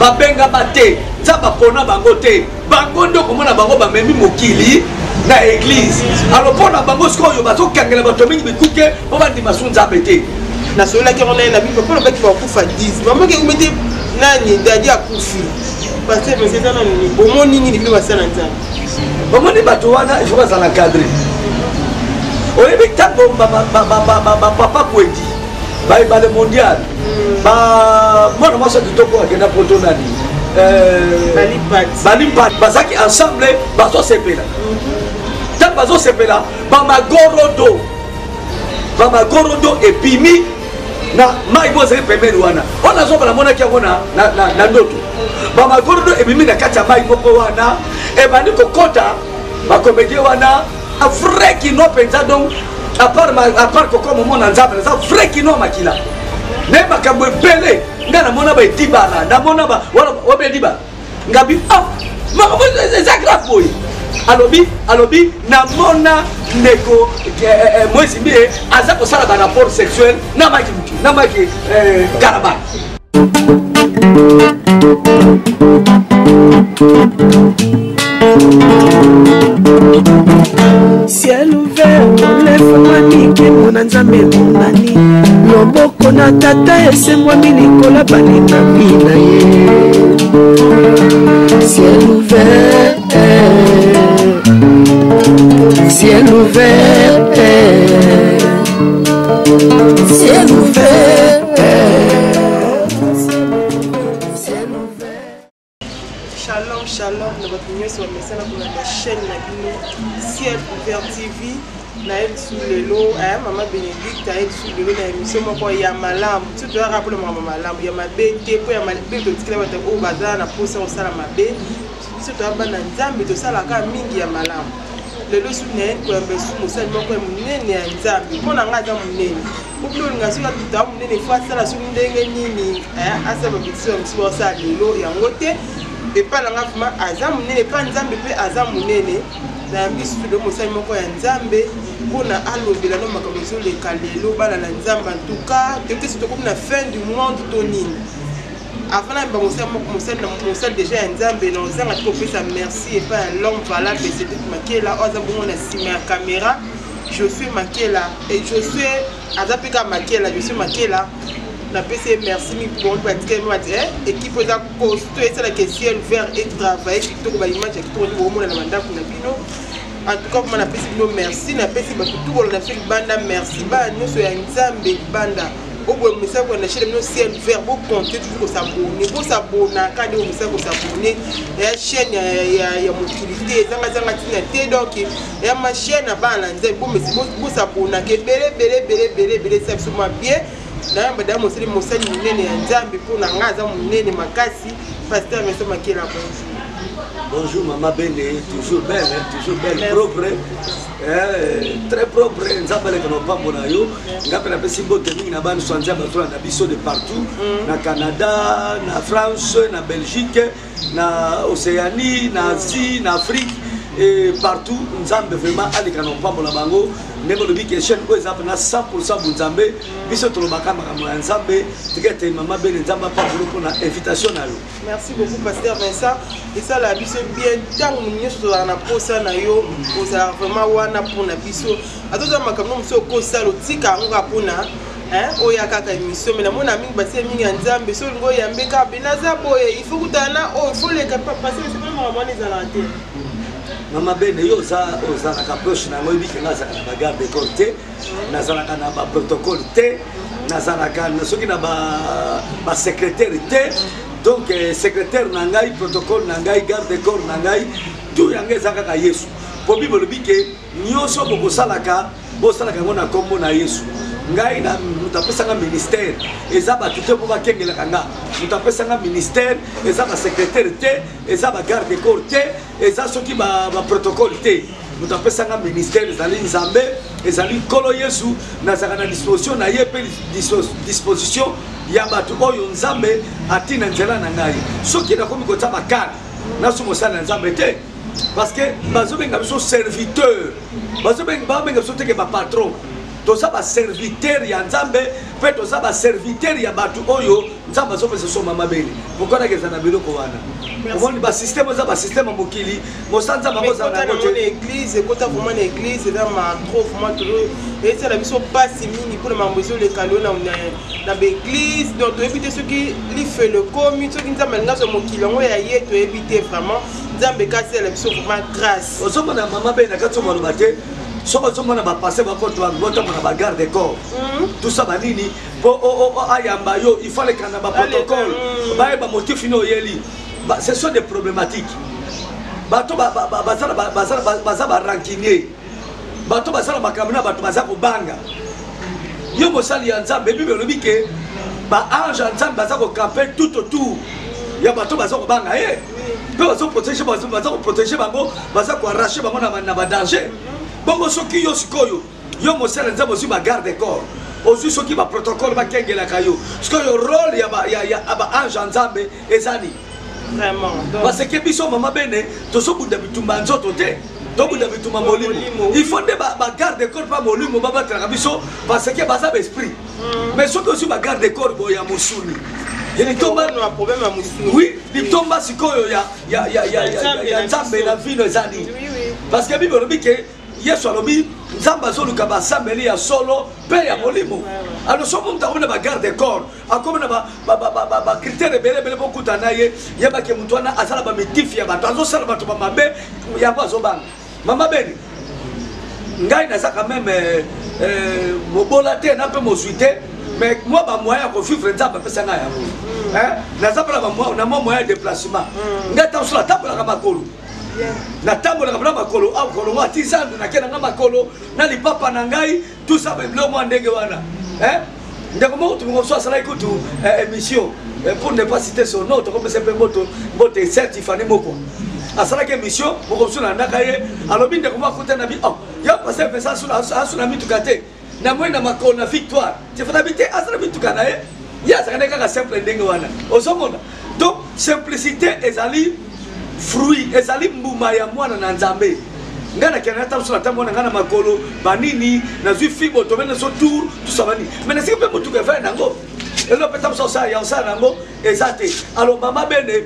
Babengama te, Nzambe apona bango te. Bango nde okomona bango bamemi mokili na eglise. Alors mpo na bango sikoyo bazokangela bato mingi bikuke mpo bandima su Nzambe te. Nasololaki yango na ye na bible mpo lobaki bakufa 10 mamoki ekomi te nani dadi akufi pasteur mais eza nanu nini bomoni nini bino basala nzambe omoni bato wana il faut bazala cadre oyebi ntango bapapa kwedi ba ebale mondial ba mwana mwasi ya kitoko akenda poto nani euh, balimpa bazalaki ensemble bazosepela ntango bazosepela bamagorodo bamagorodo ebimi na mai bo ezali pembeni wana wana azoba namonaki yango na ndoto bamagorodo ebimi na kati ya mai moko wana ebandi kokota bakomedie wana vrai kinois mpenza donc apart kokoma omona nzambe naza vrai kinois makila naye makambo ebele ngai namona baedibala namona wana edibala ngabi ah makambo eza grave boye alobi alobi namona ndeko eh, eh, eh, moise mbiye aza kosala barapport sexuel na maki mutu na maki karabana. Ciel ouvert olefungwami nkembo na nzambe emonani loboko na tata esembwami likolo balingami na ye ciel ouvert ciel ouvert ciel ouvert. Shalom, shalom na bato nyonso bamesana kolanda chaîne na bino Ciel Ouvert TV. Naye lisusu lelo eh, mama Benedicte aye lisusu lelo na émission moko ya malamu. Biso toyaka mpona makambo malamu ya mabe te, mpo ya mabe totikela bato oyo baza na mposa kosala mabe. Biso toya bana Nzambe, tosalaka mingi ya malamu. Lelo lisusu naye koyamba lisusu mosali moko ya monene ya Nzambe. Mpo na ngai aza monene. Mobili olinga soki atuta monene fo asala soki ndenge nini eh, asala babetise ya mosusu asala lelo yango te epai na nga vraimen aza monene epai nzambe mpe aza monene nayambi lisusu lelo mosali moko ya nzambe mpona alobela no makambo ezoleka lelo bana na nzambe antuka toyebi te soki tokomi na fin du monde to nini avant nayamba mosali moko mosali na mosali deja ya nzambe na ozanga te kopesa merci epai ya l'homme valable cedric makela oyo aza bongo na nsima ya caméra Josue Makela et Josue aza mpe kaka Makela Josue Makela napesi ye merci mingi mpo bango batikali bati eh, équipe eza costaud esalaka ciel vert et travaille kitoko baimage ya kitoko nde bokomona na bandako na bino en tout cas vraiment napesi bino merci napesi bato tu kolanda biso libanda merci bana nyonso ya nzambe libanda oboye mosala kolanda chaine bino ciel vert bocontinue toujours kosabone bosabonaka nde bomesala kosabone ya chaine ya mokili te ezangazanga ntina te donc ya ma chaîne ya bana na nzambe bomesi bosabonaka ebele ebele ebele ebele ebele esala biso mwa bien nayamba daya mosali mosali monene ya nzambe mpo na ngai aza monene makasi pasteur mesa makela bonjour. Bonjour maman Bene, toujours belle, hein, toujours belle, merci. Propre, eh, très propre. Nzambe aleka na opambola yo. Nga mpe napesi mbote mingi na bana so Nzambe azolanda biso de partout, na Canada, na France, na Belgique, na Océanie, na Asie, na Afrique et partout. Nzambe vraiment aleka na opambola bango. Ndenge olobi ke chaîne oyo eza mpena 100% bonzambe, biso tolobaka makambo ya Nzambe. Tika ete mama Bene Nzambe apambola mpona invitation na yo. Merci beaucoup pasteur Vincent. Esala biso bien ntango nyonso tozalaka na posa na yo, ozalaka vraiment wana mpona biso. Ata oza makambo mosusu okosala otika yango kaka mpona oya kaka émission mais namona mingi basali mingi ya nzambe so olingi oyambe kaka be naza boye il faut kutana na oyo il faut leka pasteur esepela makambo wana ezalaka te. Mama Bene, yo ozalaka proche na yango, oyebi ke nga azalaka na bagarde corps te, nazalaka na baprotocole te, nazalaka soki na basecrétaire te. Donc secrétaire na ngai, protocole na ngai, garde corps na ngai, tout yango eza kaka Yesu. Po Bible elobi ke nyonso bokosalaka, bosalaka yango na nkombo na Yesu. Ngai na moto apesanga ministère eza bato te mpo bakengelaka nga. Moto apesanga ministère eza basecrétaire te, eza bagarde corps te, eza soki baprotocole te. Moto apesanga ministère ezali Nzambe, ezali Nkolo Yesu. Nazalaka na disposition na ye mpe disposition ya bato oyo Nzambe atina nzela na ngai. Soki nakomi kotia bakare, naso mosali na Nzambe te, parce que bazobenga biso serviteur, bazobenga biso teke bapatron. Toza baserviteur ya Nzambe Mpe toza baserviteur ya bato oyo Nzambe azopesa so mama bele. Pourquoi nakeza na biloko wana? Omoni basystème eza basystème ya mokili, mosala Nzambe akozala nango te. Église ekota vraiment na église eza ma trop vraiment tolo esala biso mpasi mingi mpona makambo ezoleka lelo na baeglise. Donc toyebi te soki lifelo ekomi, soki Nzambe alingi azwa mokili yango ya ye, toyebi te vraiment. Nzambe kasela biso vraiment grâce. Ozomona mama bele na kati oyo maloba te, soki ozomona bapasse bakoto botamona bagarde corps, tout ça banini mpo ayamba yo, il faut aleka na baprotocole, bayeba motif nini oyeli. Ce sont des problématiques. Bato baza barancunier, bato basala makambo na bato baza kobanga. Yo mosali ya Nzambe, Bible elobi ke baange ya Nzambe baza kocamper tout autour ya bato baza kobanga ye, mpe baza koprotéger bango, baza koarracher bango na badanger. Bongo soki yo sikoyo, yo mosala Nzambe, ozwi bagarde corps, ozwi soki baprotocole bakengelaka yo, sikoyo rôle ya baange ya Nzambe eza nini? Parce que biso, mama bene, tozobunda bitumba ya nzoto te, tobunda bitumba molimo. Il faut nde bagarde corps mpa molimo babatelaka biso, parce que baza baesprit. Mais soki ozwi bagarde corps boye ya mosuni, oui, litomba sikoyo ya Nzambe na vino eza nini? Parce que Bible olobi ke Yesu alobi Nzambe azoluka basambeli ya solo mpe ya molimo. Alors soki moto akomi na bagarde corps, akomi na bacritère ebele ebele mpo kuta na ye, yebake moto wana aza na bamitifi ya bato, azosala bato bamabe, yango azobanga. Mama beni, ngai naza quand même mobola te, na mpe mozwi te, mais mwa bamoyen ya kovivre Nzambe apesa ngai yango. Naza mpe na mwa moyen ya déplacement. Ngai ntango so natambolaka makolo, natambolaka mpona makolo awa kolongo ati zandu, nake na ngai makolo na lipapa na ngai, tout ça, biloko mwa ndenge wana. Ndeko moko tumongo so asalaki kutu émission, pour ne pas citer son nom, tokopesa mpe moto mbote, ser Tifani moko asalaki émission moko mosusu, nalandaka ye. Alobi ndeko moko akuta na bi: "Oh, yo pasteur Vincent asu na mituka te, namoi na makolo na Victoire." Tifani bi te, asala mituka na ye, ye azalaka nde kaka simple ndenge wana. Ozomona, donc simplicité ezali fruit, ezali mbuma ya mwana na Nzambe. Ngai nakende nata mosu natambo na ngai na makolo, banini, nazwi fibo, tomene so tour tusa banini, mais nasiki mpe motuka efai nango elo mpe ta mosu osala ya osala nango eza te. Alors mama bene,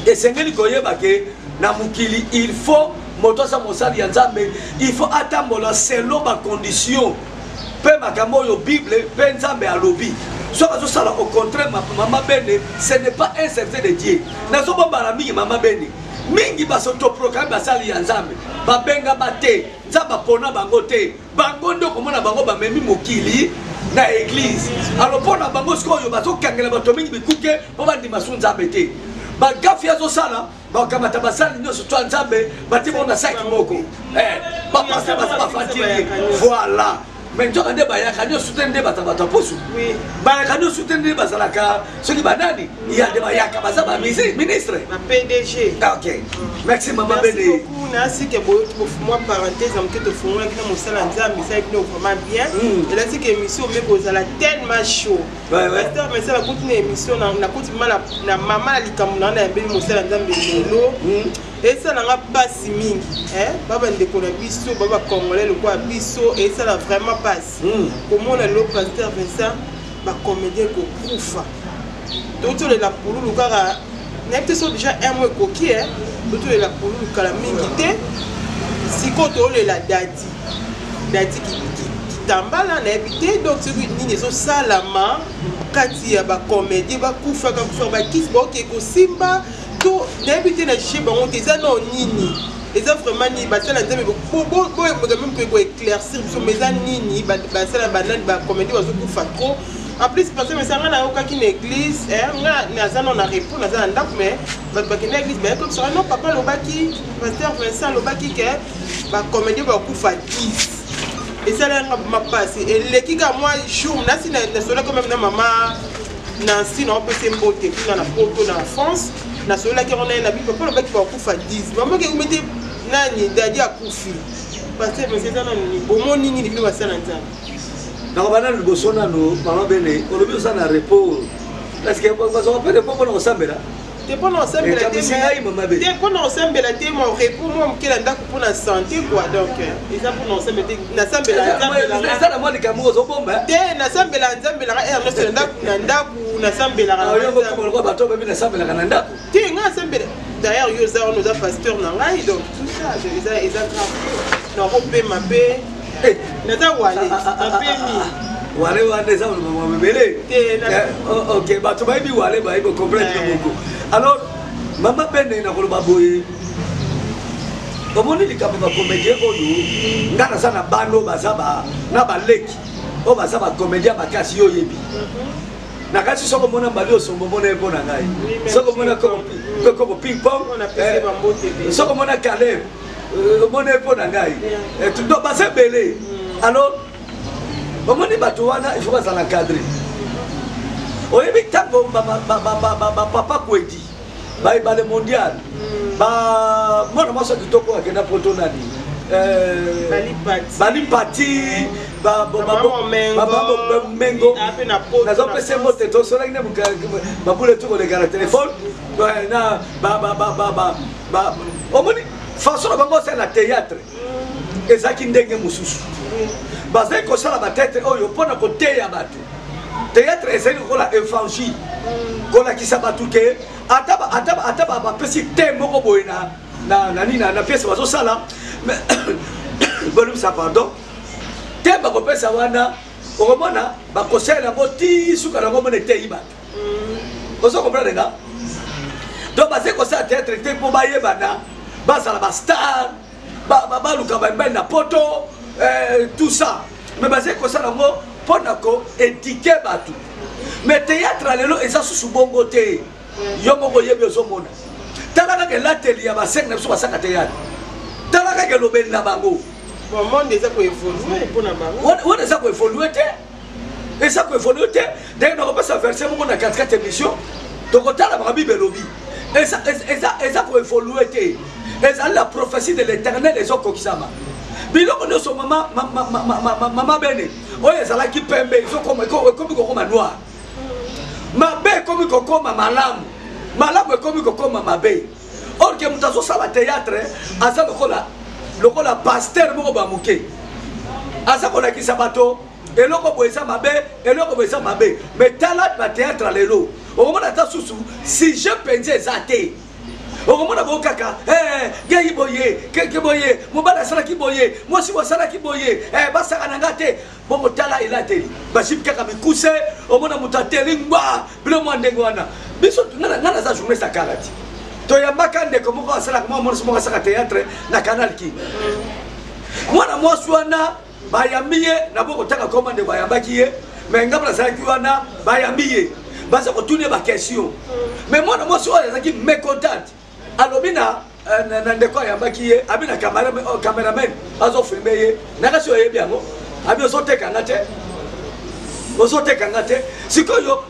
esengeli koyeba ke na mokili, il faut moto aza mosali ya Nzambe, il faut atambola selon bacondition mpe makambo oyo Bible mpe Nzambe alobi. Soki azosala au contraire, mama bene, ce n'est pas un serviteur de Dieu. Nazobombana mingi, mama bene, mingi basotoproclame basali ya Nzambe, babengama te, Nzambe apona bango te. Bango nde okomona bango bamemi mokili na église. Alors mpo na bango sikoyo bazokangela bato mingi bikuke mpo bandima su Nzambe te. Bagafi azosala, bakamata basali nyonso to ya Nzambe, batie bango na saki moko, bapasteur baza bafatilier, voilà. Mais nzoka nde bayaka nyonso te nde baza bato ya pusu, bayaka nyonso te nde bazalaka soki banani ya nde bayaka baza baministre. PDG. Ok, merci mama bene. Nasike boyoki mwa parenthèse ya moke tofungolaki na mosala Nzambe, esali bino vraiment bien. Elasiki émission ome kozala tellement chaud. Pasteur Vincent, nakuti na émission, nakuti ma na mama na likambo na wana yambeli mosala Nzambe lelo. Esalanga mpasi mingi, babandeko na biso ba bacongolais lokola biso, esala vraiment mpasi komona lelo, pasteur Vincent, bacomédien kokufa. Totolela pululu kaka, nayebi te so déjà un mois ekoki, totolela pululu kala mingi te. Sikoyo toyolela Dadi, Dadi Kitambala, nayebi te. Donc soki nini ezosalama kati ya bacomédien, bakufaka kufaka, bakisi baoke kosimba to nayebi te, na juge bango te. Eza nao nini? Eza vraiment nini? Basala Nzambe, boyemeka mpe koéclaircir biso. Mais eza nini? Basala banani? Bacomédien bazokufa trop. En plus, parce que mesanga nayokaki na église, nga naza nano na repos, naza na ndako, mais bato bakende église baye komisaka: "Non, papa alobaki, pasteur Vincent alobaki ke bacomédien bakufa 10." Esalanga mapasi. Eleki kaka mwa jour, nasi nasolaki même na mama Nancy, na opesa mbote kuna na Poto, na France. Nasololaki yango na ye na bi: "Papa alobaki bakufa 10." Mama okekumi te, nani, Dadi akufi. Pasteur Vincent, eza nanu nini? Bomoni nini bino basala Nzambe? Nakoba nanu liboso nanu, mama bene, olobi oza na repos, parce que bazwaka mpe repos mpona kosambela. Te mpona osambela te. Ekamwisi ngai, mama be. Te mpona osambela te, mwa repos mwa moke na ndako mpona santé quoi. Donc eza mpona osambela te, nasambela Nzambe na nga. Eza na mwa likambo moko ozobomba. Te, nasambela Nzambe na nga heure nyonso na ndako, na ndako nasambelaka na Oyo Nzambe. mokoma lokola bato oyo bayebi nasambelaka na ndako. Te, nga nasambela. D'ailleurs yo oza wana, oza pasteur na ngai, donc tout ça eza grave. Nakopema mpe. Eh. Naza wale. Ah, ah, ah, ah, Napemi. ah. Wale wana eza mama mebele. Te, Eh, oh, ok, bato bayebi wale, bayebi comprendre. Moko alors, mama Bene, nakoloba boye: omoni likambo bacomédien oyo, nga naza na bana oyo baza na baleki oyo baza bacomédien makasi. Yo oyebi na kasi soki omona mbali osombo, omona ye mpo na ngai. Oui, merci. Soki omona koko ping pong, On a pesi bambote ebele. soki omona Caleb, omona ye mpo na ngai. Donc baza ebele. Alors omoni bato wana, il faut bazala encadré. Oyebi ntango bapapa Kwedi, baebale mondial, mwana mwasi ya kitoko akenda poto, nani? Balipati. Balipati. Mama Mengo. Mengo. Ah, pe na poto, Nazopesa na mbote. Tosolaki nde babule tu koleka na telefone na omoni façon na bango osala na théâtre ezalaki ndenge mosusu. Bazali kosala bathéâtre oyo mpona koteya bato. Théâtre ezali lokola évangile, kolakisa bato ke ata bapesi te moko boye na nini, na pièce bazosala. Mais bolumisa, pardon, te bakopesa wana, okomona bakosala yango ti suka nango, mona eteyi bato. Ozo comprendre nga? Donc bazali kosala théâtre te mpo bayebana, bazala bastar, baluka bamibali na poto, tout ça, mais bazali kosala yango mpo na koéduquer bato. Mais théâtre ya lelo eza susu bongo te. Yo moko oyebi, ozomona. Tala kaka elateli ya basenge na biso basaka théâtre, tala kaka elobeli na bango. Bon, monde eza koévolue mpona bango. Wana eza koévolue te, eza koévolue te. Ndenge nakopesa verset moko na katikati émission, tokotala baka Bible elobi. Eza koévolue te, ezali la prophétie de l'Éternel ezokokisama. Biloko nyonso, mama Bene, oyo ezalaki pembe ekomi kokoma noir, mabe ekomi kokoma malamu, malamu ekomi kokoma mabe. Or ke moto azosala théâtre aza lokola pasteur moko bamoke, aza kolakisa bato eloko boye eza mabe, eloko boye eza mabe. Mais tala bathéâtre lelo, okomona ata susu sujet mpenza eza te. Okomona bo kaka ngai boye, keke boye, mobali asalaki boye, mwasi bo asalaki boye, basaka na nga te. Bongo tala elateli, bajipe kaka mikuse, omona moto ateli ngwa, bilo mwa ndenge wana. Biso, nga naza journaliste ya kala ti toyambaka ndeko moko asalaka mwa mwasi moko asalaka théâtre na Canal Kin. Mwana mwasi wana bayambi ye na bokotanga koma ndeko ayambaki ye, mais nga mpe nazalaki wana. Bayambi ye, baza kotuna ye baquestion, mais mwana mwasi oyo azalaki mécontente. Alobi na ndeko ayambaki ye, abi na cameraman azofilme ye nakasi, oyebi yango, abi ozotekanga te, ozotekanga te. Sikoyo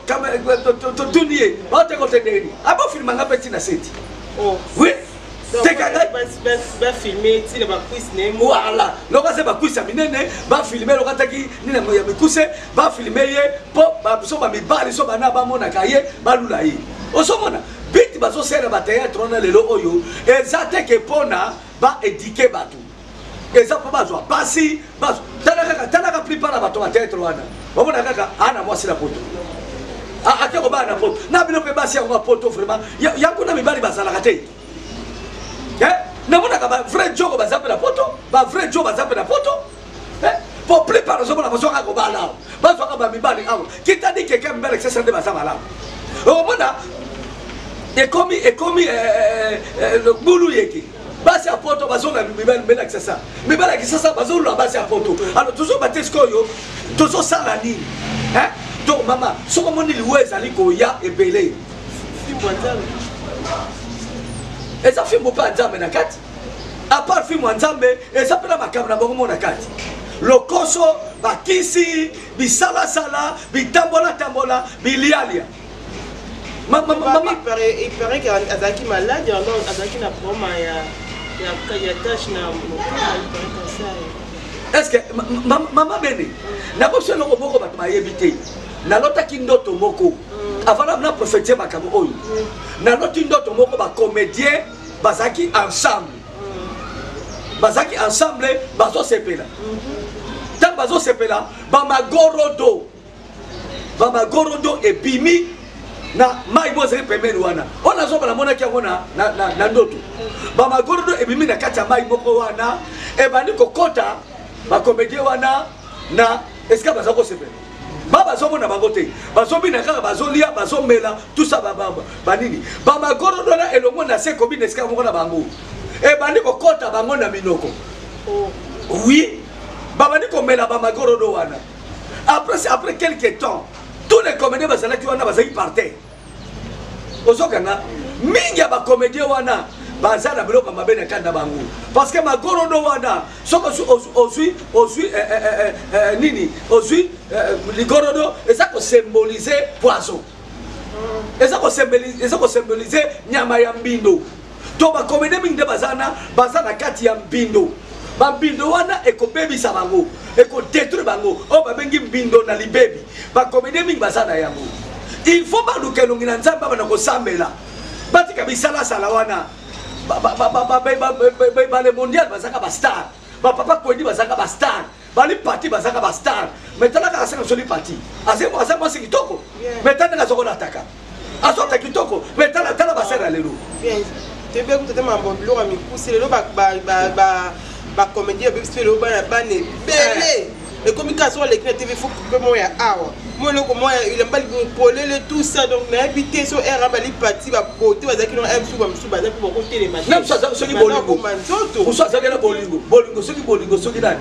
totuni ye, baoteka te ndenge nini? Abi ofilmanga mpe ntina seti. Oui, teka ngai. Bafilme ntina bacuisse na ye. Voilà, lokola se bacuisse ya minene, bafilme lokola ataki nini ya mikuse, bafilme ye mpo so bamibali so bana bamonaka ye, balula ye. Ozomona biti bazosala bathéâtre wana lelo oyo, eza te ke mpona baéduquer bato, eza mpo bazwa pasi. Tala kaka, talaka plupart na bato bathéâtre wana, bamona kaka ana mwasi na poto, ake kobala na poto. Na bino mpe basi yango ya poto, vraiment, yango na mibali bazalaka te. Namonaka bavrai joko baza mpe na poto, bavrai jo baza mpe na poto. Po plupart ozomona bazwaka kobala awa, bazwaka bamibali awa, kitadi keke mibali kisasa nde baza malamu. Okomona ekomi bulu yeke, basi ya poto bazonga mibali mibali ya kisasa, mibali ya kisasa bazolula basi ya poto. Alors tozoba te sikoyo tozosala nini? Donc mama, soki omoni liwa ezali koya ebele, Fimbo ya Nzambe. Eza fimbo mpe ya Nzambe na kati. À part fimbo ya Nzambe, eza mpe na makambo na bango mo na kati, lokoso, bakisi, bisalasala, bitambola-tambola, bilialia. Mama. Il paraît que azalaki malade, alors azalaki na problème ya tache na motema, il paraît cancer. Est ce que mama Bene, nakosi eloko moko bato bayebi te? Nalotaki ndoto moko. Avant na prophétie makambo oyo, naloti ndoto moko, bacomédien bazalaki ensemble, bazalaki ensemble, bazosepela. Ntango bazosepela, bamagorodo bamagorodo ebimi na mai mo ezali pembeni wana. Oyo nazoba, namonaki yango na ndoto. Bamagorodo ebimi na kati ya mai moko wana, ebandi kokɔta bacomédien wana na esika baza kosepela. Bazomona bango te, bazobina kaka, bazolia, bazomela, tout ça. Banini, bamagorodo wana elongo na se kobina esika moko na bango, ebandi kokɔta bango na minoko. Oui, babandi komela bamagorodo wana. Après quelque temps, tous les comédiens bazalaki wana bazalaki par terre. Ozokanga mingi ya bacomédien wana baza na biloko mabe na kati na bango, parce que magorodo wana, soki ozwi nini, ozwi ligorodo, eza kosymboliser poison, eza kosymboliser nyama ya mbindo. To bacomédien mingi nde baza na kati ya mbindo. Bambindo wana ekobebisa bango, ekodétruire bango, oyo babengi mbindo na libebi. Bacomédien mingi baza na yango. Il faut baluka elongi na Nzambe, bana kosambela, batika bisalasala wana. Bale mondial bazalaka bastar, bapapa Kwendi bazalaka bastar, balipati bazalaka bastar. Mais tala kaka seka biso, lipati aza mwasi kitoko, mais tala ndenge azokolataka, azota kitoko, mais tala, tala basere ya lelo. Toyebi kuta te mambo biloko ya mikusi. Lelo bacomédien babebisi mpe lelo bana, bana ebele ekomi kaka soki aleki na TV, faut coupe moko ya awa, mo eloko moko ya elamba polele, tout ça. Donc nayebi te so ere balipati babote bazalaki no mosusu, bamosusu baza mpe bakotelema. Soki bolingo mosu azalaki na bolingo, bolingo soki bolingo soki nani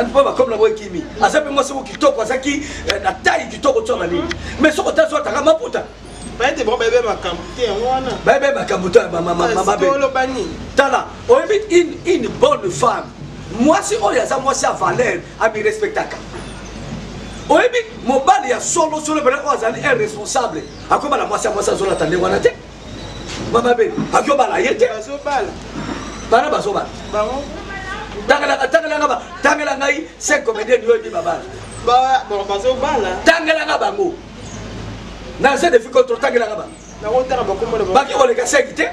mpo bakomi nango ekimi. Aza mpe mwasi moko kitoko, azalaki na taille kitoko, tso banini, mais soki otali so ataka maputa. Bayete bango bayebe makambo te, yango wana. Bayebe makambo te, mabe. Oloba nini? Tala, oyebi, une bonne femme, mwasi oyo aza mwasi ya valeur, amirespectaka. Oyebi, mobali ya solo solo pene oyo azali irresponsable akobala mwasi ya mwasi azolata ndenge wana te. Mama be akobala ye te. Bazobala. Bana bazobala. Bango. Tangelanga, tangela ngai cinq comédien oyo oyebi babala. Bon, bazobala. Tangelanga bango na se defi contre, tangelanga bango. Nakotanga bakomona. Baki koleka cinq te.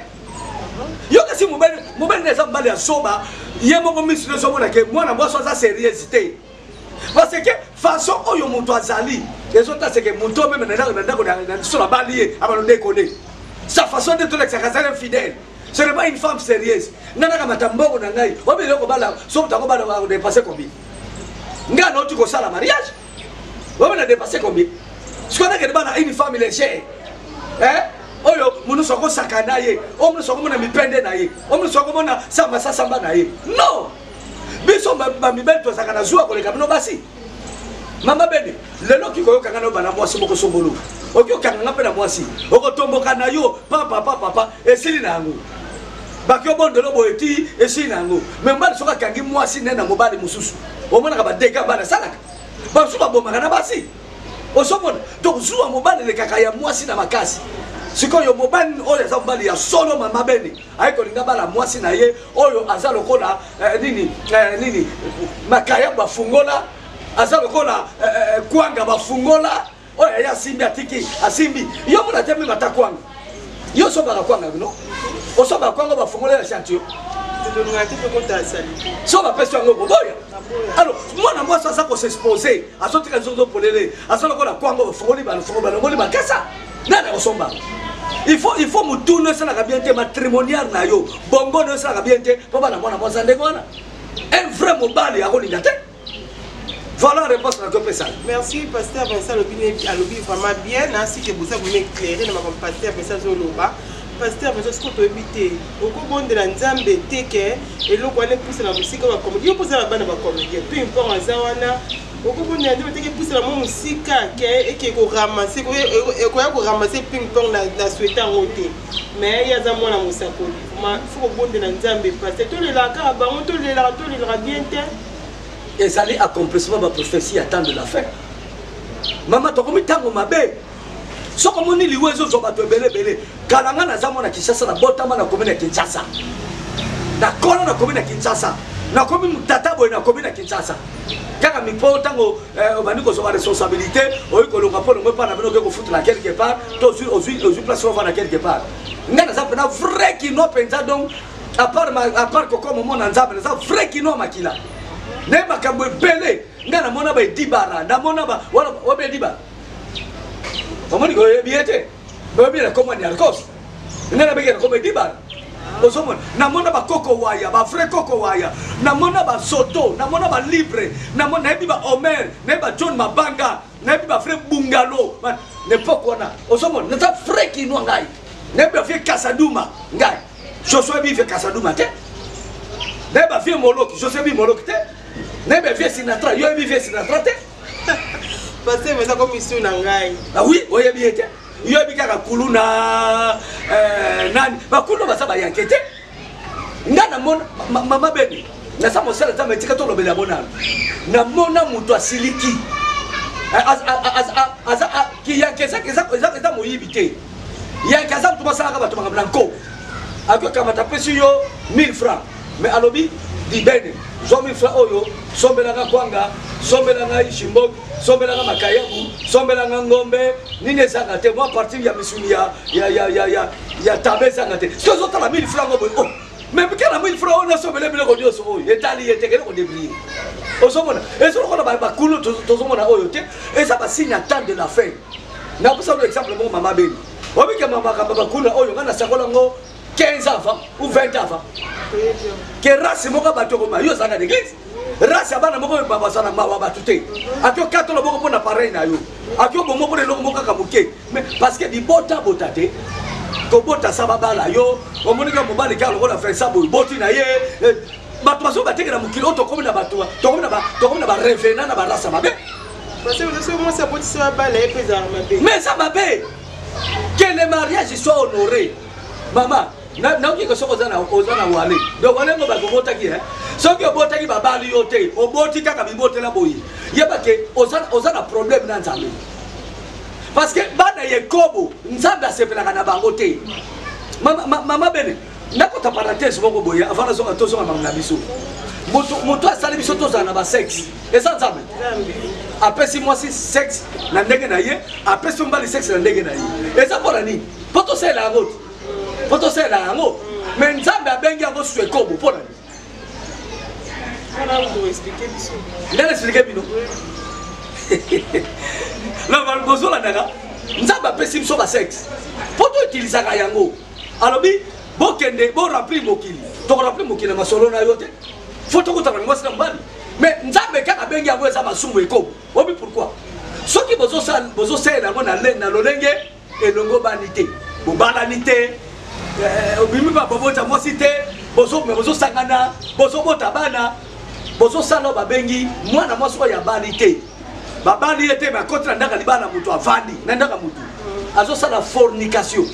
Yo kasi mobali, mobali na eza mobali ya soba, ye moko miso nyonso omona ke mwana mwasi aza sérieuse te, parce que façon oyo moto azali ezotaseke moto meme na ndako na biso na bali ye abalo ndekone sa façon nde tolakisaka azali infidèle. Ce n'est pas une femme sérieuse. Nga nakamata mbongo na ngai obi eloko bala so moto akobala dépasse combien? Nga nauti kosala mariage, obi na dépasse combien? Sikoyo nakende bana une femme légère oyo monusu akosaka na ye, oyo monusu akomona mipende na ye, oyo monusu akomona samba sasamba na ye. Non, biso bamibali tozalaka na zuwa koleka bino basi. Mama Bene, lelo okoki koyokanga na yo bana mwasi moko songolo, okoki okanganga mpe na mwasi, okotomboka na yo papa papa papa, esili na yango. Baki obondelo boye ti esili na yango. Mais mobali soki akangi mwasi nde na mobali mosusu, omonaka badega bana asalaka, bamosusu babomaka na basi. Ozomona, donc zuwa mobali elekaka ya mwasi na makasi. Sikoyo mobali oyo aza mobali ya solo, mama Bene, aye kolinga bala mwasi na ye oyo aza lokola nini, nini, makaya bafungola, aza lokola kwanga bafungola, oyo aye asimbi, atiki, asimbi. Yo mona te, meme ata kwanga, yo osombaka kwanga bino, osombaka kwanga bafungola ya chantier. Tolingaka te mpe kotala salite. So bapesi yango, koboya. Alors mwana mwasi aza kos'exposer, azotika nzoto polele, aza lokola kwanga bafungoli, balongoli makasa, nani akosomba? Il faut motunu esalaka bien te, matrimonial na yo, bongo no esalaka bien te mpo bana mwana mwasi ndenge wana. Un vrai mobali akolinga te. Voilà réponse na topesa. Merci, pasteur Vincent. Alobi, alobi vraiment bien. Nasi ke boza vraiment éclairé na makambo pasteur Vincent azoloba. Pasteur Vincent, soki toyebi te, okobondela Nzambe te ke eloko wana epusana mosika? Bacomédien, yo mpoza na bana bacomédien, peu importe aza wana, okobondela Nzambe teke epusana mo mosika, ke eke koramasser, ekoya koramasser ping pong na souhaite yango te. Mais ye aza mwana mosakoli, faut kobondela Nzambe. Pasteur, tolelaka kaka bango, tolelaka, tolelaka bien te. Ezali accomplissement baprophétie ya temps de la fin. Mama, tokomi ntango mabe. Soki omoni liwa ezozwa bato ebele ebele, kala nga naza mwana Kinshasa, nabotama na commune ya Kinshasa, nakola na commune ya Kinshasa. Nakomi tata boye, nakomi na Kinshasa kaka mipo ntango eh, obandi kozwa baresponsabilité, oyi kolonga mpo longo epa na bino, oke kofutela quelque part to ozwi place ovanda quelque part. Ngai naza mpena vrai kino mpenza. Donc à part kokoma omona Nzambe, naza vrai kino makila naye makambo ebele. Ngai namona baedibara, namona wana oyebi edibara, omoni oyebi ye te, oyebi na kombo Niarcos. Ngai nabeki na kombo edibara. Ozomona, namona bakoko waya, bavrai koko waya, namona basoto, namona balibre, nayebi bahomer, nayebi bajohn mabanga, nayebi bavrai bungalo na epoke wana. Ozomona, naza vrai kinois. Ngai nayebi bavie Kasaduma. Ngai Joso yebi vie Kasaduma te. Nayebi bavie Moloki, Joso yebi Moloki te. Nayebi bavie Sinatra, yo yebi vie Sinatra te. Pasteur, eza komi su na ngai. Ah oui, oyebi ye te. Yoyebi kaka kuluna nani, bakuluna baza bayanke te. Nga namona, mama Beni, naza mosala Nzambe, etika tolobela yango nano. Namona moto asiliki kiyanke, eza moyibi te. Yanke aza moto basalaka bato makambo na nko. Akokamata, apesi yo 1000 francs, mais alobi: "Dibene, zwa 1000 francs oyo, sombelanga kwanga, sombelanga shimbok, sombelanga makayabu, sombelanga ngombe, nini ezanga te, mwa partir ya misuni ya tabe ezanga te." Soki ozotala 1000 francs ngo boye, oh, mais kala 1000 francs oyo nasombele biloko nyonso oyo etali ye tekele kodébrouiller. Ozomona, ezolokola bakulu tozomona oyo te, eza basigne ya temps de la fin. Napesa no exemple moko, mama Beni. Obikema makambo bakuna oyo ngai nasakola yango 15 ans avant ou 20 ans avant, ke race moko bato ekoma. Yo ozalaka na église, race ya bana moko bazala mawa bato te. Ati okata loboko mpo na pareil na yo, ati obongo mpo na eloko moko kaka moke, mais parce que libota bota te, kobota sa babala yo. Omoni kaka mobali kaka lokola Vincent boye, boti na ye bato bazo bateke na mokili oyo. Tokomi na bato, tokomi na barevenant na barasa mabe. Parce que soki mwasi abotisi babala ye mpe, ezalaka mabe? Mais eza mabe. Que le mariage soit honoré, mama. Naoki ko soki oza na wale, donc wale ngo bato obotaki, soki obotaki babali yo te, oboti kaka bibotela boye, yeba ke oza na problème na Nzambe, parce que bana yekobo, Nzambe asepelaka na bango te. Mama Bene, nakota parenthèse moko boye avant nazonga, tozonga makambo na biso. Moto asali biso tozala na basexe eza Nzambe. Apesi mwasi sexe na ndenge na ye, apesi mobali sexe na ndenge na ye. Eza mpo na nini? Mpo tosalela yango te, mpo tosalela yango. Mais Nzambe abengi yango su ekobo, mpo na nini? Nde na expliquer bino. Bozolandaka, Nzambe apesi biso basexe mpo toutilisaka yango. Alobi: "Bokende, boremplir mokili." Tokoremplir mokili na masolo na yo te, fo tokutana na mwasi na mobali. Mais Nzambe kaka abengi yango eza masumu, ekobo. Obi pourquoi? Soki bozosalela yango na lolenge elongo bani te, bobalani te, obimi babobota mwasi te, bozosangana, bozobota bana, bozosala oyo babengi mwana mwasi oyo abali te, babali ye te, me akoti na ndako ya libala, moto avandi na ndako ya motu, azosala fornication,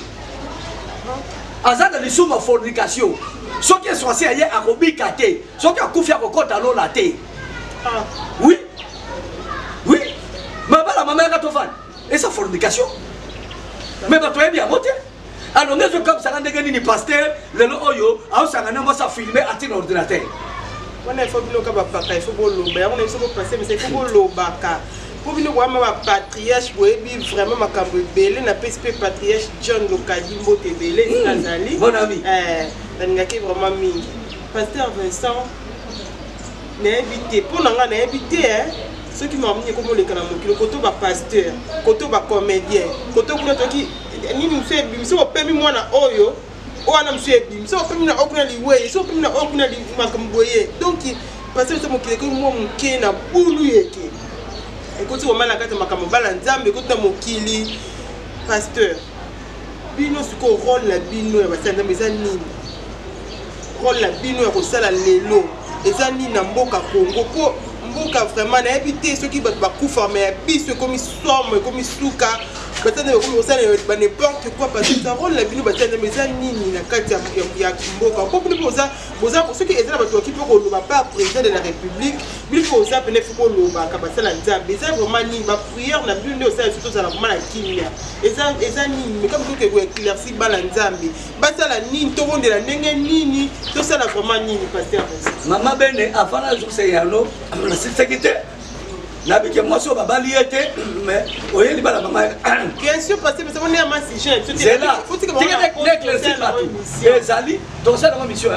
aza na lisumu ya fornication. Soki eswasi ya ye, akobika te. Soki akufi, akokɔta lola te. Oui, mabala, mama yaka tofandi, eza fornication, mais bato oyebi yango te. Alors nde ezokamisaka ndenge nini pasteur lelo oyo aosanga na mwasi, afilme, atie na ordinateur? Wana ifo bino ka bapaka, ifo boloba yango na biso. Bopase mesa, ifo bolobaka mpo bino koyamba bapatriarche, boyebi vraiment makambo ebele. Napesi mpe patriarche John Lokadi mbote ebele esika azali. Bon ami. Nalingaki vraiment mingi pasteur Vincent. Nayebi te, mpo na ngai nayebi te soki makambo nini ekomoleka na mokili, koto bapasteur, koto bacomédien, koto kuna toki nini mosu ebimi. Soki opemi mwana oyo wana, mosu ebimi. Soki opemi na oyo kuna, liweye. Soki opemi na oyo kuna, makambo boye. Donc pasteur, eza mokili ekomi mwa moke na bulu yeke ekoti koma na kati ya makambo bala Nzambe, ekoti na mokili. Pasteur, bino sikoyo, rôle na bino ya basala Nzambe eza nini? Rôle na bino ya kosala lelo eza nini na mboka Congo? Mpo mboka vraiment nayebi te soki bato bakufa, me ya biso ekomi somo, ekomi suka. Basali bakomi kosala ba n'importe quoi, parce que rôle na bino basali nzambe eza nini na kati ya mboka? Mpo bino mpe boza, soki eza na bato baki mpe koloba pa président de la République, bino mpe oza pene fo kolobaka. Basala Nzambe, eza vraiment nini baprière na bino nde osala biso tozala vraiment na kimia? Eza nini? Meka mokoki koéclaircir bana Nzambe, basala nini, tobondela ndenge nini, tosala vraiment nini, pasteur? Mama Bene, avant nazokisa yano, nasilisaki te. Nabike mwasi oyo babali ye te, mais oye libala, mama. Bien sûr, parce que on est à ma sujet. Zela éclaircir bato. Ezali tosala yango mission,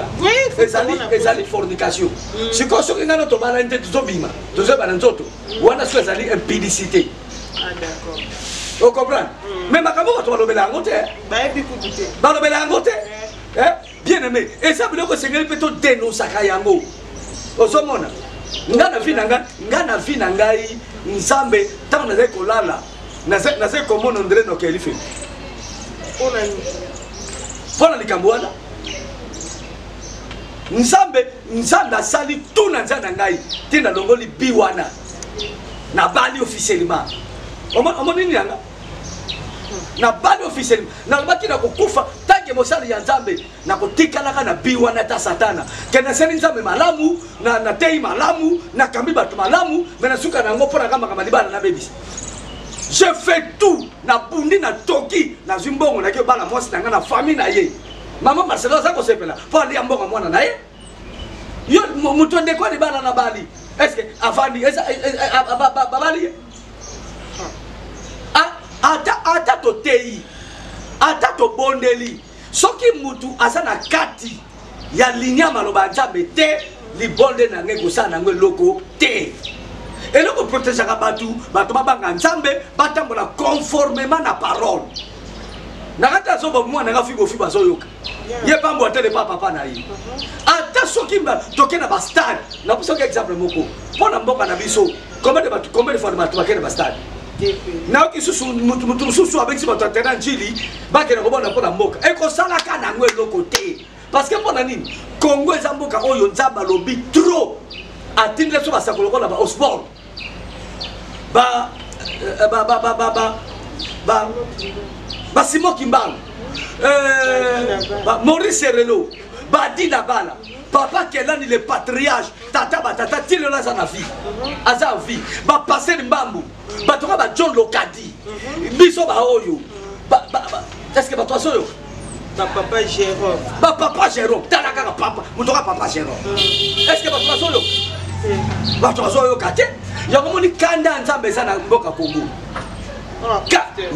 ezali fornication. Sikoyo soki ngai no tobalani te, tozobima, tozoyeba na nzoto wana, soki ezali impudicité, ocomprendre? Mais makambo bato balobela yango te. Bayebi kutu te. Balobela yango te. Bien aimé, eza biloko esengeli mpe todénonçaka yango. Ozomona, nga na vie na ngai, nga na vie na ngai, Nzambe, ntango nazali kolala, nazali komona ondele nokeli fe mpo na likambo wana. Nzambe asali tu na nzela na ngai ti nalongoli bi wana, nabali officiellement. Omoni nini yanga? Nabali officiellement. Nalobaki na kokufa tanke mosali ya Nzambe, nakotikalaka na bi wana ta Satana ke nasali Nzambe malamu, nateyi malamu, nakambi bato malamu, me nasuka na yango mpo naka makambo libala nabebisa. Je fais tout, nabundi, natoki, nazwi mbongo, naki obala mwasi na ngai na famille na ye. Mama Marcelo aza kosepela mpo alia mbongo mwana na ye. Yo moto ndeko ya libala na bali, est ce que avandi babali ye? Ata toteyi, ata tobondeli, soki mutu aza na kati ya ligne ya maloba ya Nzambe te, libonde na ngai ekosala nango eloko te. Eloko protégeaka bato, bato babanga Nzambe, batambola conformément na parole. Na kati azoba mwana nga fibo fibo, azoyoka ye pambo atele pa papa na ye. Ata soki toke na bastade, naposoki exemple moko mpo na mboka na biso, combien de bato, combien de fois bato bakende bastade? Nayoki susu mutu mosusu abengisi bato ya terrain Njili, bakende kobona mpo na mboka. Ekosalaka nango eloko te, parce que mpo na nini? Congo eza mboka oyo Nzambe alobi trop, atindela biso basako lokola ba Osborne, ba ba ba ba ba ba ba basimo Kimbangu, Maurice Serelo, Badina Bala, papa Kelani le patriarche, tata batata, ti lelo aza na vie, aza en vie, bapasteur Mbambu, bato ka ba John Lokadi, biso baoyo, est ce que bato bazoyoka? Bapapa Jérôme. Bapapa Jérôme, tala kaka papa moto ka papa Jérôme. Est ce que bato bazoyoka? Bato bazoyoka te. Yango moni kanda ya Nzambe eza na mboka Congo.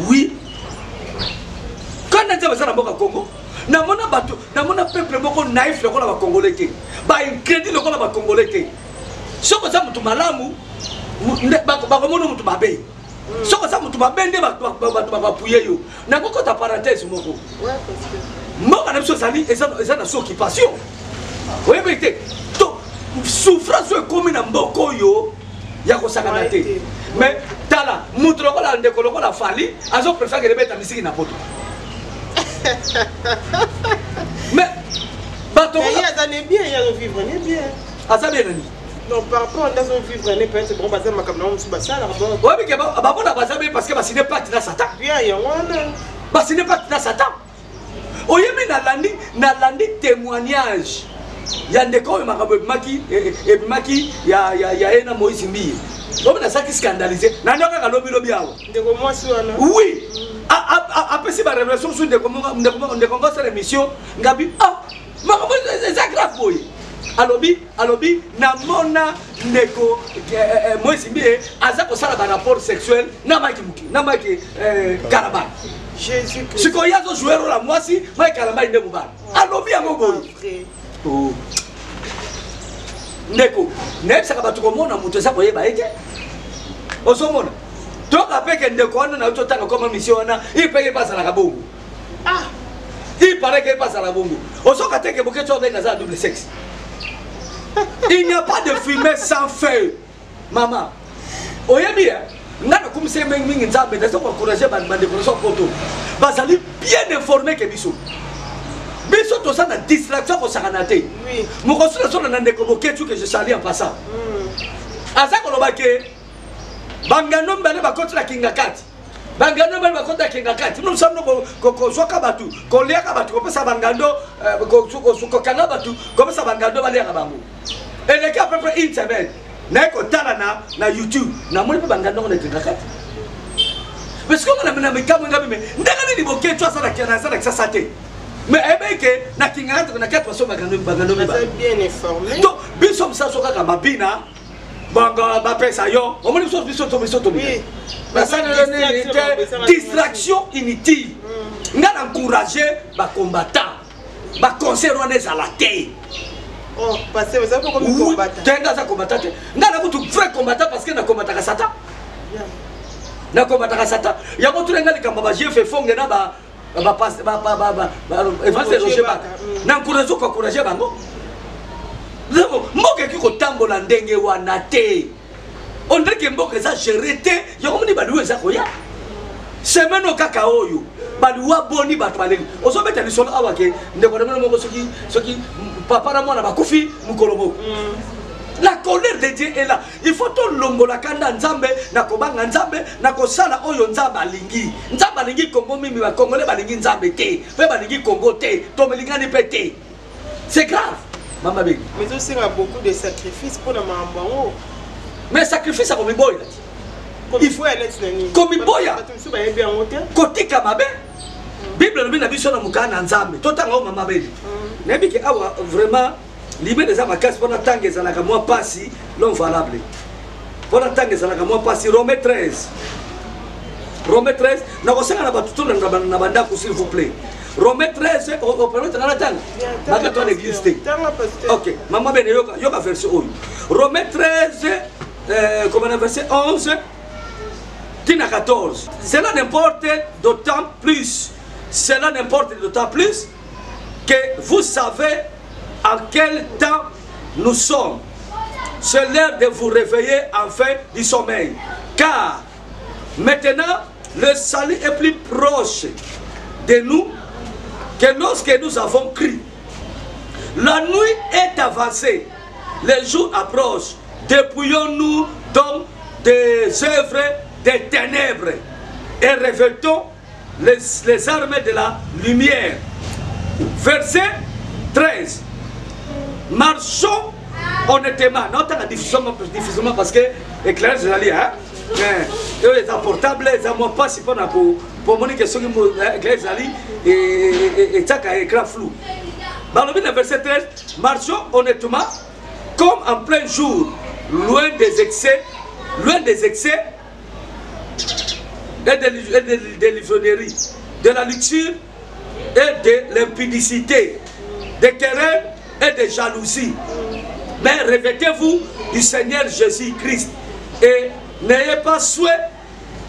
Oui, kanda Nzambe eza na mboka Congo. Namona bato, namona peuple moko naïf lokola bacongolais te, baincrédit lokola bacongolais te. Soki oza motu malamu, bakomona motu mabe. Soki oza motu mabe nde bato bakoappuyer yo. Nakokota parenthèse moko: mboka na biso ezali eza na sous occupation, oyebi te? To souffrance oyo ekomi na mboka oyo ya kosakana te. Mais tala moto lokola ndeko lokola Fally, azopréfère kende beta misiki na Poto. Mais bato aza ne bien, ye azovivre ne bien. Aza bien nani? Non, par rapport nde azovivre ne, peut-être bon, baza makambo nango mosusu basalaka bon. Oyebi ke bamona baza bien parce que basigné pacte na Satan. Bien, yango wana. Basigné pacte na Satan. Oyebi, nalandi témoignage ya ndeko oyo, makambo ebimaki ya ye na Moïse Mbiye. Obi nazalaki scandalisé, nandi kaka lobilobi awa. Ndeko mwasi wana. Oui, apesi barévélation mosusu. Ndeko ngo asala émission, ngabi ah, makambo eza grave boye. Alobi namona ndeko Moïse Mbiye aza kosala barapport sexuel na Mike Muki, na Mike Kalambay. Sikoyo ye azojouer rôle ya mwasi, Mike Kalambay nde mobali. Alobi yango boye. Oh. Ndeko, nayebisaka bato, komona moto eza koyeba ye te. Ozomona, toyoka mpe ke ndeko wana na totanga koma mission wana, ipeke mpe azalaka bongo. Il paraît que mpe azala bongo. Ozoka te ke Boketshu abenga aza na double sexe. Il n'y a pas de fumée sans feu, mama. Oyebi ye, nga nakumisa ye mingi Nzambe. Naza koencourage bandeko nyonso Poto, bazali bien informé ke biso biso toza na distraction kosakana te. Mokosi nazona na ndeko Boketshu, que je salue en passant, aza koloba ke bangando mibale bakoti na kinga kati. Bangando bali bakota kenga kati bino mosala bino kozwaka bato, koliaka bato, kopesa bangando, kokanga bato, kopesa bangando baliaka bango. Eleki à peu près une semaine, naye kotala na YouTube, namoni mpe bangando ngo na kenga kati. Mais sikoyo nga na mikambo nga bime ndenge nini Boketshu aza na Kisasa te, mais ayebi ke na kinga kati na kati baso bangando bangando mibale. Bien informé. Donc biso mosala so kaka mabina bango bapesa yo, omoni biso biso to biso to basalelo nini te, distraction inutile. Nga na encourage bacombattant, baconcert wana ezala te. Oh, parce que vous avez comme combattant. Te, nga aza combattant te. Nga na kutu vrai combattant parce que na combattaka Satan. Na combattaka Satan. Yango tuna nga likambo ba GF Fonge na ba ba Évangile Roger Baka. Na encourage ko encourager bango. Mboka eki kotambola ndenge wana te. On dirait que mboka eza géré te. Yango moni baliwa eza koya. Semaine oyo kaka oyo baliwa boni bato balengi. Ozobeta lisolo awa ke ndeko na bino moko soki papa na mwana bakufi mokolo moko. La colère de Dieu est là. Il faut tolongola kanda Nzambe na kobanga Nzambe na kosala oyo Nzambe alingi. Nzambe alingi Congo mingi, ba Congolais balingi Nzambe te, pe balingi Congo te, tomelingani pe te. C'est grave. Mama Bengi. Mais aussi il y a beaucoup de sacrifices pour la maman. Mais sacrifice à komiboya. Il faut aller na nini? Komiboya. Bato mosusu bayebi yango te. Kotika mabe. Bible elobi na biso na mokanda na Nzambe. Totanga oyo Mama Bengi. Nayebi ke awa vraiment libele eza makasi mpona ntango ezalaka mwa pasi non valable. Mpona ntango ezalaka mwa pasi. Romains 13. Romains 13, nakosenga na bato tolanda na bandako s'il vous plaît. Romains 13, opermettre nga na tanga? Baka to na église te. Ok, Mama Bene, yoka, yoka verset oyo. Romains 13, comme na verset 11, tina 14. Cela n'importe d'autant plus. Cela n'importe d'autant plus que vous savez en quel temps nous sommes. C'est l'heure de vous réveiller enfin du sommeil. Car maintenant, le salut est plus proche de nous que lorsque nous avons cru. La nuit est avancée, les jours approchent. Dépouillons-nous donc des œuvres des ténèbres et revêtons les armes de la lumière. Verset 13. Marchons honnêtement. Non, t'as difficilement, difficilement parce que éclairage, j'allais, hein? Mais, les portables, les moi pas si pour mon question éclairage, j'allais, et tchaka écran flou. Dans le verset 13, marchons honnêtement comme en plein jour, loin des excès, loin des excès et de l'ivronnerie, de la luxure et de l'impudicité, des querelles et des jalousies. Mais revêtez-vous du Seigneur Jésus-Christ et n'ayez pas soin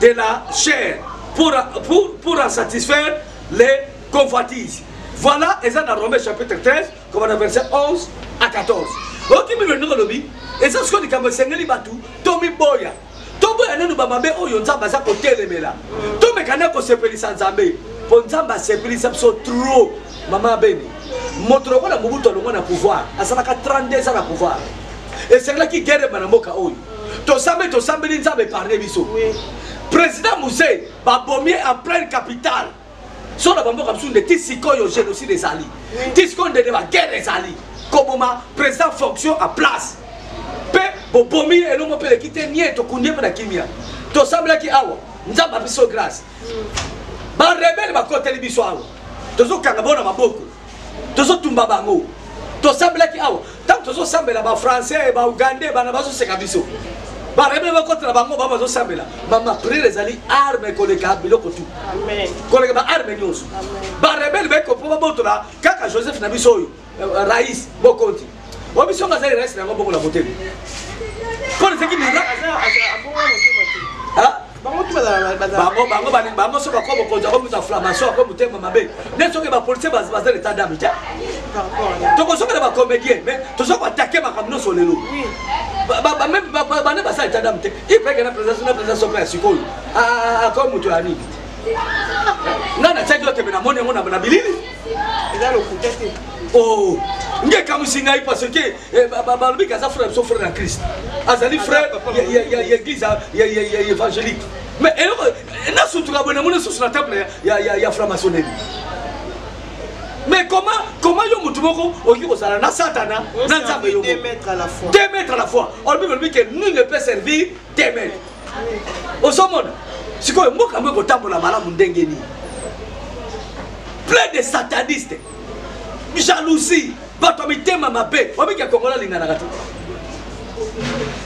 de la chair pour en satisfaire les convoitises. Voilà, et ça dans Romains chapitre 13, comme dans verset 11 à 14. Ok, mais le lobi, et ça ce qu'on dit comme Seigneur Batu, Tomi Boya. Toboya nanu ba mabe oyo Nzambe aza kotelemela. Tomeka na kosepelisa Nzambe. Po Nzambe asepelisa biso trop. Mama Beni. Moto lokola Mobutu alongwa na pouvoir, asalaka 32 ans na pouvoir. Esengelaki guerre na mboka oyo. Tosambe, tosambeli Nzambe épargne biso. Président Mzee babomi en pleine capitale. So na bamboka biso nde ti sikoyo génocide ezali. Ti sikoyo nde ba guerre ezali. Koboma président fonction à place. Pe bobomi elongo pe eleki te nie tokundi pe na kimia. Tosambelaki awa Nzambe abiso grâce. Ba rebelle bakoteli biso awa. Tozokanga bona maboko. Tozotumba bango. Tosambelaki awa. Tant tozosambela ba français, ba ougandais, bana bazoseka biso. Ba rebelle bakotela bango, ba bazosambela. Mama prière ezali arme koleka biloko tout. Amen. Koleka ba arme nyonso. Amen. Ba rebelle ba ko babotola kaka Joseph na biso oyo, Raïs Bokonzi. Oyo biso ngazali Raïs na bongo na motema. Pona seki mira. Hein? Bango tu bazala bazala. Bango, bango, bango, bango soki bakoma mokonzi, akomi moto ya inflammation, akomi motema mabe. Nde soki ba policiers baza l'état d'âme te. Tokozongela ba comédien, mais toza ko attaquer makambo nyonso lelo. Même bana basala état d'âme te. Il paraît que na présidence, na présidence soki ya sikoyo. Akomi moto ya nini? Nga natiaki yo tembe, namoni yango na bilili. Eza lokuta te. Oh, nge kamwisi ngai parce que balobi ke aza frère biso, frère na Christ. Azali frère ya église ya évangélique. Mais eloko nasutuka boye, namoni susu na temple ya franc-maçonnerie. Mais comment yo motu moko okoki kozala na Satana, na Nzambe yo? Deux maîtres à la fois. Deux maîtres à la fois. Olobi que nul ne peut servir deux maîtres. Ozomona sikoyo mboka mo ekotambola malamu ndenge nini? Plein de satanistes, jalousie, bato ya mitema mabe. Obiki ya Kongola alinganaka te.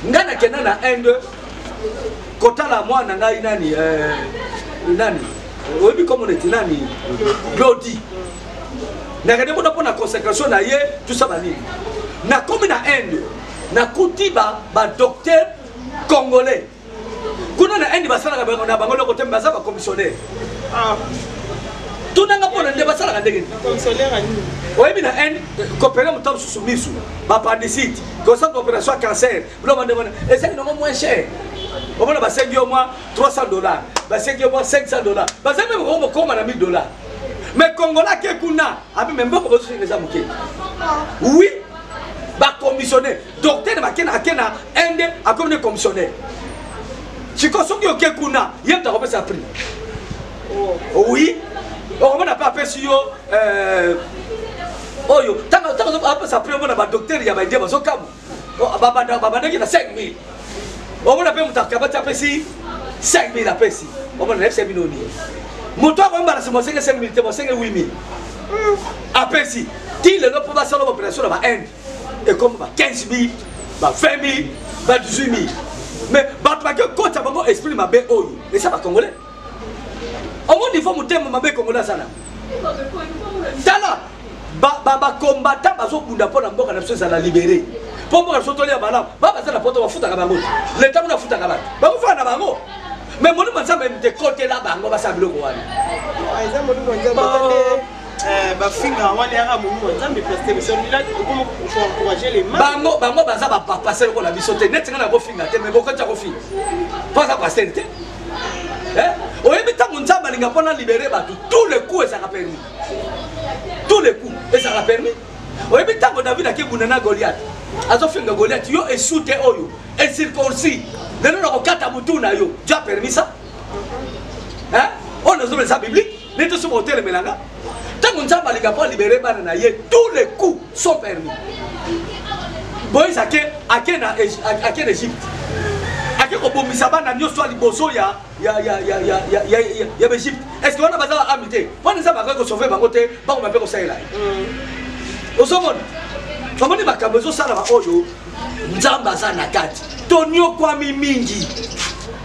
Ngai nakenda na Inde kotala mwana ngai nani, nani, oyebi kombo neti nani, Glodi. Nakende kuna mpo na consécration na ye, tusa banini. Nakomi na Inde, nakuti badocteur congolais kuna na Inde. Basalaka na bango eloko te, baza bacommissionnaire. Tunanga mpona nde basalaka ndenge nini. Oyebi na Inde, kopere moto mosusu misu, baappendicite, kosala opération ya cancer, biloko bandenge wana ezali nango moins cher. Omona basengi yo mwa 300 dollars, basengi yo mwa 500 dollars, bazali meme kokoma na 1000 dollars. Mais Congolais ake kuna abi me mboko bozosenga eza moke. Oui, bacommissionnaire, docteur bakena, ake na Inde, akomi ne commissionnaire. Sikoyo soki oke kuna, ye moto akopesa prix. Oui, okomona mpe apesi yo oyo. Ntango apesa prix, omona badocteur ya baindien bazokamwa. Babandaki na 5000, omona mpe moto akabati apesi 5000, apesi. Omona, nayebisa bino nini, moto akoyembana nsima osenge 5000 te, bosenge 8000. Apesi ti lelo mpo basala baopération na bainde ekomi ba 15 000, ba 20 000, ba 18 000. Mais bato bake kota bango esprit mabe oyo eza bacongolais. Omoni fo motema mabe congolais asala. Tala bacombattant bazobunda mpo na mboka na biso ezala libéré, mpo mboka na biso tolia malamu. Baza na poto, bafutaka bango te. Leta kuna afutaka bato, bakofaka na bango. Mais molimo Nzambe te kotela bango, basala biloko wana. Eza molimo Nzambe nde bafinga wana, yaka molimo Nzambe parce que okoma koencourager les mal. Bango baza bapasteur lokola biso te. Neti nga nakofinga te, mais bokoti akofinga mpo aza pasteur te. Oyebi, ntango Nzambe alinga mpona libérer bato, tous les coups ezalaka permis, tous les coups ezalaka permis. Oyebi, ntango David akebunda na Goliath, azofinga Goliath: "Yo esu te, oyo incirconcis, lelo nakokata motu na yo." Dieu a permis ça. Oyo nazomela eza biblique. Neti soki otelemelanga, ntango Nzambe alinga mpo alibérer bana na ye, tous les coups sont permis. Moïse ake na Égypte, ake kobomisa bana nyonso ya liboso ya baEgypte. Est ce que wana baza baami te? Wana Nzambe akoki kosauver bango te? Bakoma mpe kosalela ye. Ozomona, omoni makambo ezosalama oyo, Nzambe aza na kati. Tonyokwami mingi,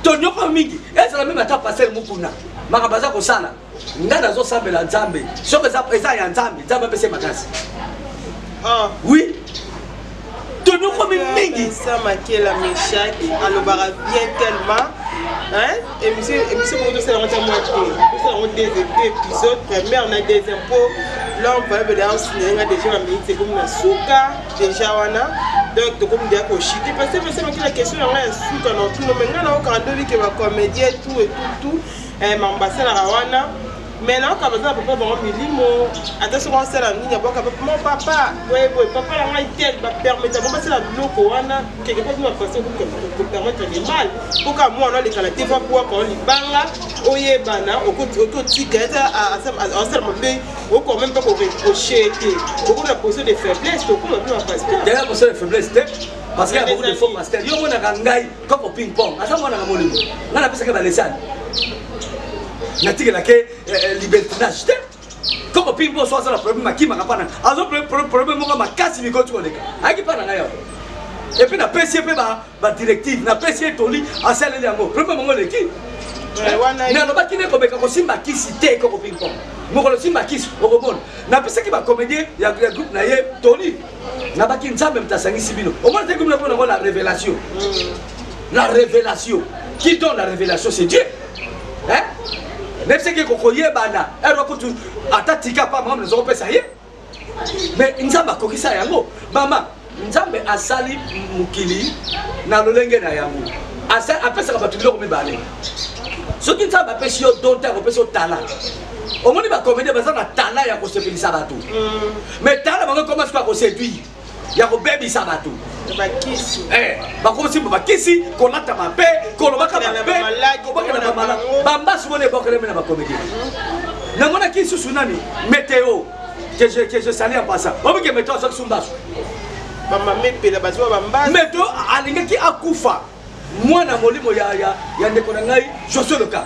tonyokwami mingi. Ezala meme ata pasteur Mokuna, makambo aza kosala, ngai nazosambela Nzambe, soki eza ya Nzambe, Nzambe apesi makasi. Oui, tonyokwami mingi. Vincent Makela Meshak alobaka bien tellement. Hein? Émission moko tosala yango ta mwa te, tosala yango deux épisodes, première na deuxième, po l'homme valable d'ailleurs nga déjà baminute ekomi na suka déjà wana, donc tokomi deya koshite. Parce que Vincent Makela, question na ngai ya suka na otuna, me ngai naokaka ndobi ke bacomédien tout et tout tout mambo basalaka wana, mais nayoka baza na papa bango milimo. Ata soki osala nini, abwaka mo papa boyeboye, papa na ngai tel, bapermettre bango basala biloko wana. Quelque part bino bafaçon kopermettre le mal, mpo kaka mwana alekala te, fa bwaka o libanga oyebana, okotika ete asala mabe, oko même mpe koreproche te, okona position de faiblesse. Tokoma bino bapasteur. Derrière position de faiblesse te, parce qu'il y a beaucoup de faux pasteurs. Yo monaka ngai koko ping pong aza mwanaka molimo, ngai napesaka balesani, natikelake libertinage te. Koko ping pong so aza na problème, akimaka mpa na aza problème moko makasi, mikoti koleka ayaki mpa na ngai awa. Et puis napesi ye mpe badirective, napesi ye toli, asaleli yango, problème yango eleki. Nalobaki ne komeka kosimba kisi te. Koko ping pong, mokolo simba kisi okomona. Napesaki bacomédien ya groupe na ye toli, nabaki Nzambe moto asangisi bino. Omona te groupe na yango, la révélation. La révélation, qui donne la révélation, c'est Dieu, hein? Nayebisaki kokoyebana ero kutu ata tika pa makambo nazokopesa ye, mais Nzambe akokisa yango. Mama, Nzambe asali mokili na lolenge na yango, apesaka bato biloko mibale. Soki Nzambe apesi yo don te, akopesi yo talent. Omoni bacomédien baza na talent ya kosepelisa bato, mais talent bango ekoma sikoyo ya koséduire, ya kobebisa bato. Bakisi. Bakomi bakisi, kolata mabe, kolobaka mabe, kobakela bamaladi, bambasu wana ebokelemi na bacomédien. Namonaki lisusu nani, Météo, que je salue en passant. Obike Météo azwaki su mbasu. Bamama epela bazwa bambasu. Météo alingaki akufa. Mwana molimo ya ndeko na ngai Josue Loka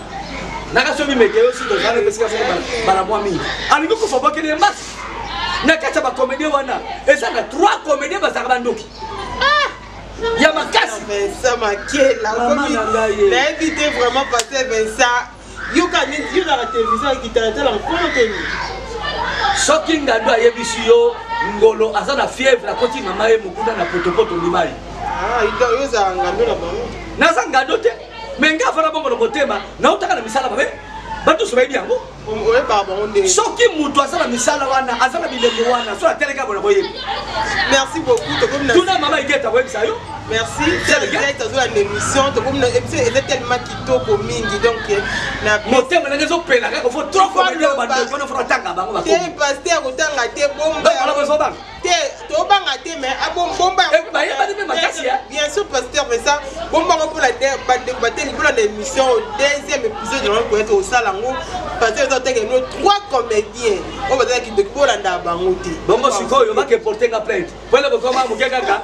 nakasomi Météo, si tozala epesika soki bala mwa mingi, alingi kufa, bokeli ye mbasu. Na kati ya bacomédien wana, eza na trois comédien bazalaka bandoki ya makasi. Vincent Makela. Mama na ngai ye. Nayebi te vraiment, pasteur Vincent, yoka neti yokaka télévision akitalatala nkolo teni. Soki ngando ayebisi yo ngolo aza na fièvre, akoti mama ye mokunda na potopoto, ndima ye. Yo ozala ngando na bango? Naza ngando te, me nga afana bongo na motema, nautaka na misala mabe, bato nyonso bayebi yango. Oyebaka bango ndenge? Soki moto aza na misala wana, aza na bilembo wana, so ateleka bona koyebi. Merci beaucoup, tokomi na Tuna mama Igeta, koyebisa yo. Merci direct, azolanda émission. Tokomi na émission, eza tellement kitoko mingi, donc na Motema ndenge ezopela kaka, faut trop comédien, bandeko wana faut natanga bango. Te, pasteur, kotanga te, bomba. Bakomobanga. Te, tobanga te, mais bomba. Bayebani mpe makasi. Bien sûr, pasteur Vincent, bombango mpona bandeko bateli mpona na émission. Deuxième épisode nango koya, tosala yango. Pasteur eza otenge bino trois comédiens oyo bazalaki ndoki, bolanda bango te. Bongo sikoyo bake porte nga plainte pele bokoma moke kaka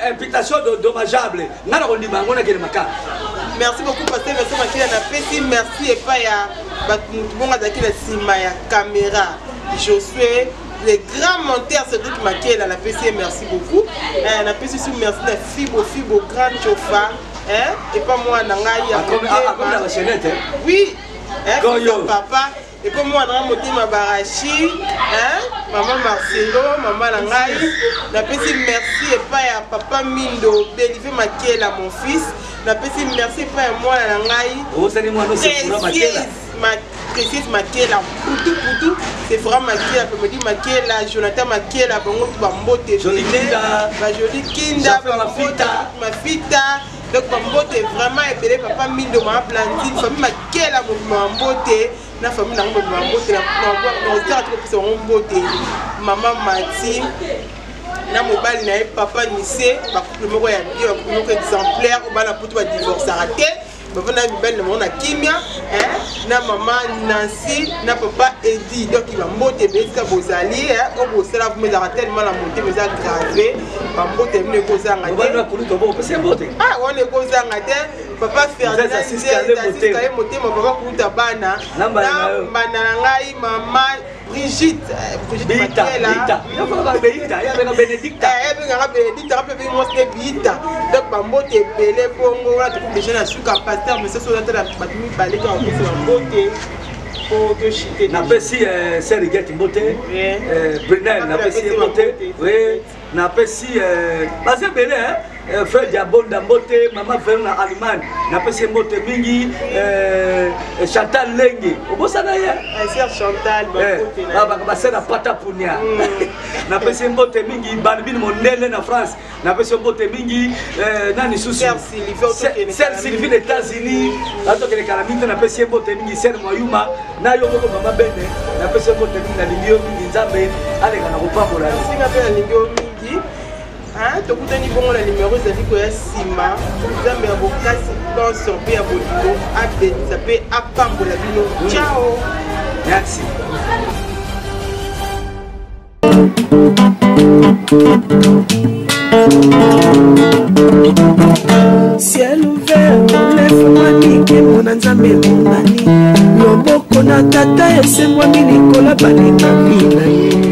imputation dommageable, nga na kondima yango, nakende makala. Merci beaucoup, pasteur Vincent Makila. Napesi merci epai ya bato motu bongo azalaki na nsima ya caméra, Josué le grand monteur, Cédric Makela, napesi ye merci beaucoup. Napesi su merci na Fibo Fibo, grand chofa epa mwana ngai ya Akomi na bachenete. Oui, papa, epo mwana nga motema barachi, mama Marcelo, mama na ngai. Napesi merci epai ya papa Mindo Belive Makela, mon fils. Napesi merci epai ya mwana na ngai. Osali mwana Osefura Makela. Précise Makela, putu putu, Sephora Makela, Pemedi Makela, Jonathan Makela, bango tu bambote. Joli Kinda. Bajoli Kinda, Mafita. Mafita. Donc bambote vraiment ebele. Papa Mindo, mama Blandine, famille Makela mobima, mbote na famille nango mobima, mbote na tikopesa bango mbote. Mama Mati na mobali na ye papa Nise, bacouple moko ya bien, bacouple moko exemplaire oyo bana putu badivorçaka te, bavanda mibali na bango na kimia, na mama Nancy na papa Edi. Donc bambote ebele esika bozali, oyo bosala vuma ezalaka tellement na motema, eza grave. Bambote bino ekozanga te, wana ekozanga te. Papa Ferdinand ye motema, papa kuta bana na mbanda na ngai, mama Brigitte, Brigitte Makela, ebengaka Benedicte, ape bengi mwasi ne Biita. Donc bambote ebele bongo wana. Tokomi déjà na suka, pasteur, mais soso ozatala bato mibale kaka kopesa bambote po toshite. Napesi Seriget mbote, Brunel napesi ye mbote, napesi baza ebele, frère Diabonda mbote, mama Vero na Allemagne napesi ye mbote mingi, Chantal Lenge obosana ye. Chantal. Base na pata punia, napesi ye mbote mingi. Balbine Mondele na France napesi ye mbote mingi. Nani susu? Ser Sylvie na États-Unis, azokende kala mingi te, napesi ye mbote mingi. Ser Mwayuma na yo moko, mama Bene, napesi ye mbote mingi. Nalingi yo mingi, Nzambe aleka na kopambola yo. Singa mpe nalingi yo mingi. Tokutani bongo na nimero ezali koya nsima. Nzambe ya bokasi nyonso mpe ya bolingo abenisa mpe apambola bino. Ciao. Merci. Ciel ouvert olefungwami, nkembo na Nzambe emonani, loboko na tata esembwami likolo balingami na ye.